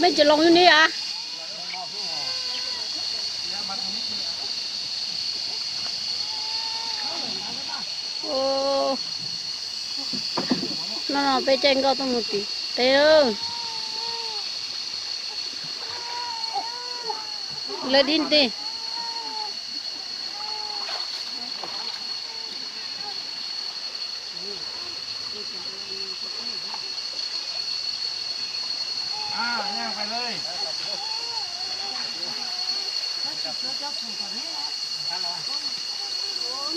Mej tsis loo yug ni a? No no peb caij nkoj tuaj mus tim teb lawm. Lawv dib ntej.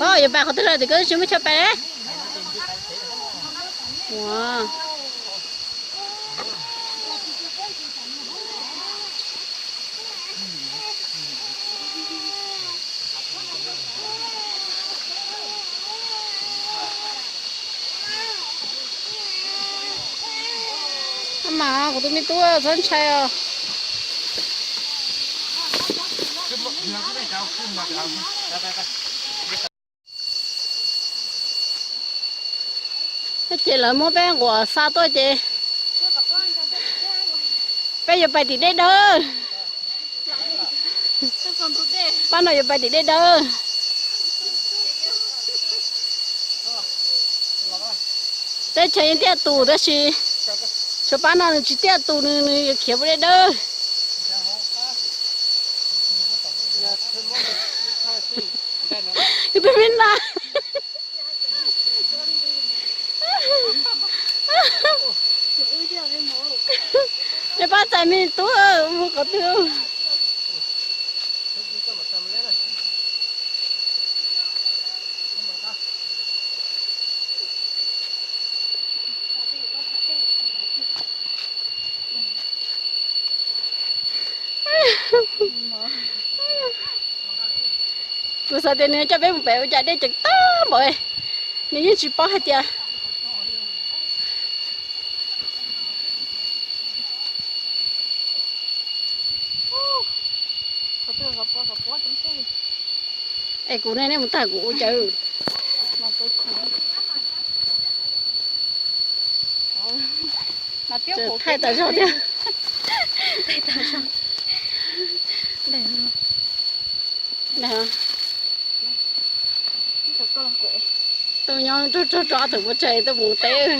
Pog, yuav pais qhov twg lawm tim koj tsis muaj chaw pais? Ua, mas kuv tus me tub txhob ntshai os. Ces lawv muab peb nquas xa tuaj ces peb yuav pais tim dej dawb. Pab no yuav pais tim dej dawb. Teb chaws yeej tiaj tus tab sis tshuav pab no nws tsis tiaj tus, nws nws yuav khiav pub dej dawb. Tus me na, nej pab txais me tub mus qhov twg? Kuv xav tias nws coj peb mus pem ua cas dej tseem tag npaum, nws yeej tsis paub hais tias. Es kuv ne, nej mus tag kuv ua cas. Thaij tas zog thiab. Tuaj nyob rog rog ob tug pov tseg tuaj mus teb.